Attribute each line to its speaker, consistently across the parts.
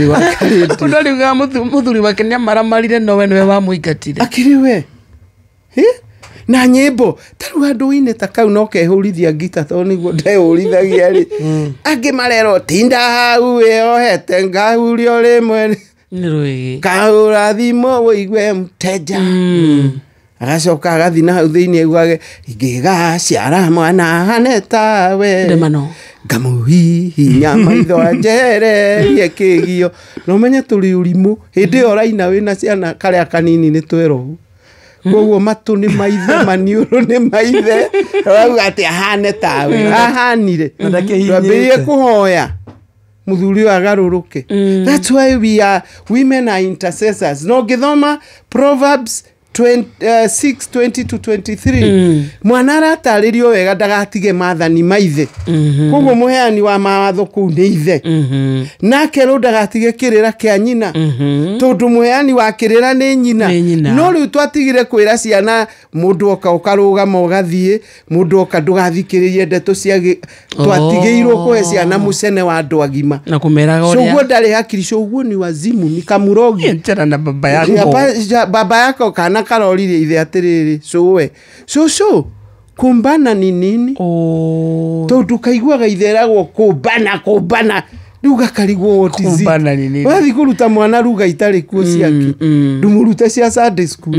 Speaker 1: Wa karĩndĩ.
Speaker 2: Mũndũ ariugaga mũthuri wake nĩamaramarire, no we nĩwe wamũingatire.
Speaker 1: Akĩrĩ we. Hĩ? Na nyĩmbo ta rĩu handũ wĩine ta kau no kehũrithia ngita, tondũ nĩguo ndehũrithagia rĩ, angĩ marerwo tinda hau wĩohete ngahurio rĩmwe
Speaker 2: nĩ rwĩgĩ.
Speaker 1: Kahũra thimũ wĩigue mteja. Agacoka agathiĩ na hau thĩinĩ augage ingĩgaciara mwana ahane tawe,
Speaker 2: Ndemano.
Speaker 1: ngamũhihinya maitho anjehererie kĩgio. Na ũmenye tũrĩ ũrimũ hĩndĩ ĩyo ũraina wĩna ciana karĩa kanini nĩ twerohu, koguo matũ nĩ maithe, maniũrũ nĩ maithe, ũrauga atĩ ahane tawe ahanire.
Speaker 3: Na ndakĩhihinyĩte.
Speaker 1: Twambĩrĩrie kũhoya mũthuri ũyũ agarũrũke. That's why we are women are intercessors. No ngĩthoma Proverbs 20, 6 20 to 23, mwana aratarĩrio wega ndagatige maathani maithe. Koguo mũheani wa mawatho kũu nĩ ithe. Nake rũ ndagatige kĩrĩra kĩa nyina, tondũ mũheani wa kĩrĩra nĩ nyina.
Speaker 2: Nĩ nyina.
Speaker 1: No rĩu twatigire kwĩra ciana mũndũ oka ũkarũgama ũgathiĩ, mũndũ oka ndũgathikĩrĩrie ndeto cia twatigĩirwo kũhe ciana mũcene wa andũ agima.
Speaker 2: Na kũmeraga
Speaker 1: Cũguo
Speaker 2: ũrĩa
Speaker 1: ndarĩ hakiri, cũguo ni wazimu, ni kamurogi.
Speaker 2: Njara na baba yako.
Speaker 1: Baba yako kana karoririe ithe atĩrĩrĩ, cũwe cũcũ, kumbana ni nini?
Speaker 2: Oh.
Speaker 1: Tondũ kaiguaga ithe eragwo kũmbana kũmbana, rĩu gakarigwo what is it?
Speaker 2: Kũmbana ni nini?
Speaker 1: Wathiĩ kũruta mwana ruga itarĩ kuo ciake, ndũmũrute cia Sunday school.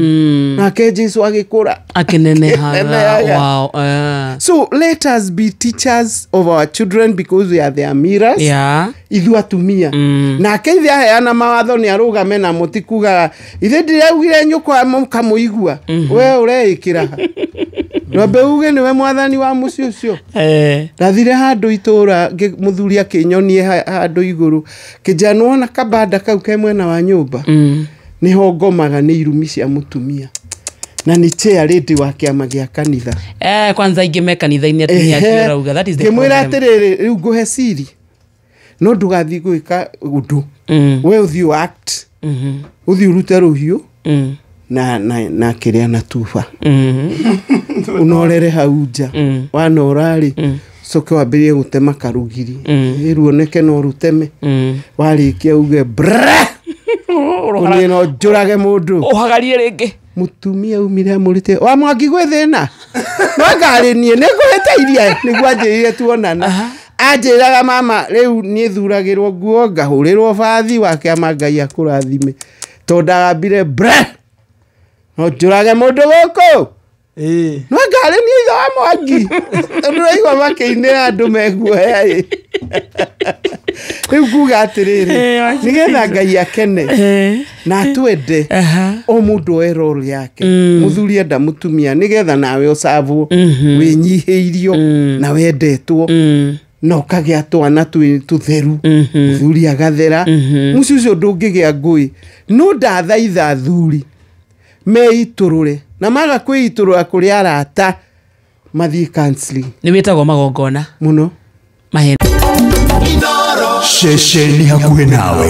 Speaker 1: Nake Jesu agĩkũra.
Speaker 2: Akĩnenehaga.
Speaker 1: Akĩnenehaga.
Speaker 2: Wow, eh.
Speaker 1: So let us be teachers of our children because we are their mirrors. Ithuĩ atumia. Nake ithe aheana mawatho nĩ arũgame namo, ti kugaga ithe ndĩraugire nyũkwa mũkamũigua we ũreĩkĩra ha. Ndwambe uge nĩwe mwathani wa mũciĩ ũcio. Ndathire handũ itũra mũthuri akĩnyonie handũ igũrũ kĩnjana nĩwona kabanda kau ke mwena wa nyũmba, nĩho ngomaga nĩ irumi cia mũtumia, na nĩ chair lady wa kĩama gĩa kanitha.
Speaker 2: Eh, kwanza ingĩ me kanitha-inĩ atumia acio ũrauga, that is the
Speaker 1: Ngĩmwĩra
Speaker 2: problem.
Speaker 1: atĩrĩrĩ, rĩu ngũhe siri, no ndũgathiĩ gwĩka ũndũ. We ũthiĩ ũ act, ũthiĩ ũrute rũhiũ na kĩrĩa na tuba, ũnorere hau nja. Wanora rĩ, ũcoke wambĩrĩrie gũtema karugiri ĩruoneke no rũteme. Warĩkia uge bra, niĩ no njũrage mũndũ.
Speaker 2: Ũhagarie rĩngĩ.
Speaker 1: Mũtumia umire amũrĩte wa mwangi gwĩ thĩna no ngarĩ niĩ nĩ ngũhĩtĩirie nĩguo anjĩrire tuonana. Anjĩraga mama rĩu niĩ thuragĩrwo nguo ngahũrĩrwo bathi wa kĩama, Ngai akũrathime, tondũ ndagambire bra no njũrage mũndũ gũkũ. No ngarĩ niĩ ithe wa mwangi, tondũ raigua makĩinĩra andũ meguoya ĩ. Rĩu kuga atĩrĩrĩ, nĩgetha Ngai akene na atwende, o mũndũ oe role yake. Mũthuri enda mũtumia nĩgetha nawe ũcavwo wĩnyihĩirio na wendetwo na ũkagĩa twana twĩ tũtheru, mũthuri agathera, mũciĩ ũcio ndũngĩgĩa ngũĩ. No ndathaitha athuri meitũrũre, na maga kwĩitũrũra kũrĩ arata mathiĩ counseling.
Speaker 2: Nĩ wĩtagwo magongona.
Speaker 1: Mũno.
Speaker 2: Mahena.
Speaker 4: Ceceni hakuhĩ nawe.